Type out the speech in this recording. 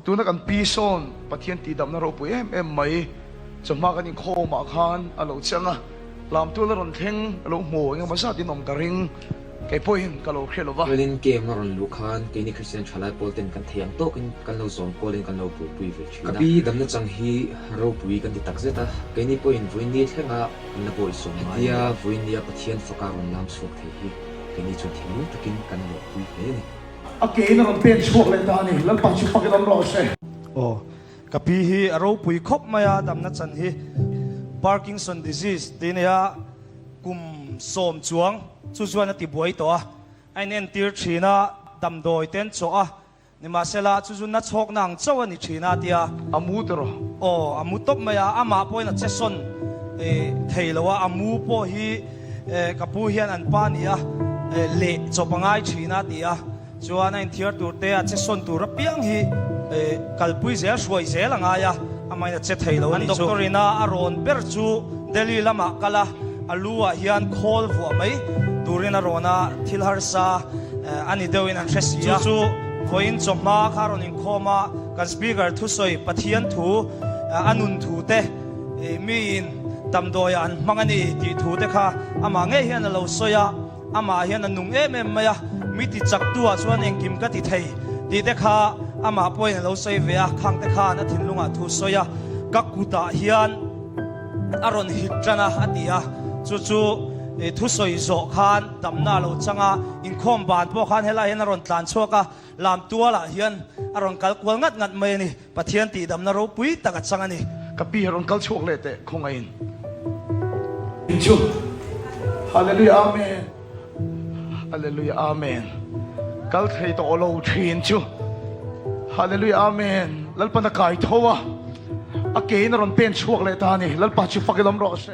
Tuna kan pi sawn Pathian tihdamna ropui em em mai chawhma kan inkhawmah khan a lo chang a, lamtual a rawn thleng a lo hmu engemaw zat in awm ka ring, kei pawhin ka lo hre lo va. Chuanin game a rawn luh khan keini Kristian thalai pawl ten kan thei ang tawkin kan lo zawm kualin kan lo buaipui ve thin a. Ka pi damna chang hi ropui kan ti takzet a, keini pawhin vawiin thlenga kan la bawihsawm ngai a ni. Hetia vawiin Pathian faka rawn lam chhuak thei hi keini chuan thinlung takin kan lawmpui hle a ni. A ke in a rawn pen chhuak leh ta a ni. Lalpa chu fak in awm rawh se. Aw, ka pi hi a ropui khawp mai a, damna chan hi Parkinson disease tih nia kum sawm chuang chu chuan a ti buai tawh a, a inentir thin a, damdawi te an chawh a, Nimahsela, chu chu na chhawkna ang chauh a ni thin a, tia. A mu tawh rawh. Aw, a mu tawp mai a, amah pawhin a che sawn thei lo a, a mu pawh hi ka pu hian an pa ni a, leh chawp a ngai thin a, ti a. Chuan a inthiar tur te, a che sawn tur apiang hi kalpui zel, hruai zel a ngai a, amahin a che thei lo a ni chu. An doctor ina a rawn ber chu Delhi lamah kal a, a lu ah hian khawl vuah mai turin a rawn a, thil harsa a ni deuhin an hre si a. Chu chu vawiin chawhma kha a rawn inkhawm a, kan speaker thusawi Pathian thu, a nun thu te miin damdawiah an hmang a ni tih thu te kha amah ngei hian a lo sawi a, amah hian a nung em em mai a, mi ti chaktu ah chuan engkim ka ti thei tih te kha amah pawhin a lo sawi ve a, khang te khan a thinlungah thu sawi a, ka kutah hian. A rawn hit tan a, a ti a. Chu chu thusawi zawh khan damna a lo chang a, inkhawm ban pawh khan helaiah hian a rawn tlan chhuak a, lamtualah hian a rawn kal kual ngat ngat mai a ni. Pathian tihdamna ropui tak a chang a ni. Ka pi a rawn kal chhuak leh teh khawngaihin. Chu Hallelujah Amen Hallelujah Amen Kal thei tawh lo thin chu Hallelujah Amen Lalpan a kai tho a, a ke in a rawn pen chhuak leh ta a ni. Lalpa chu fak i lawm rawh se.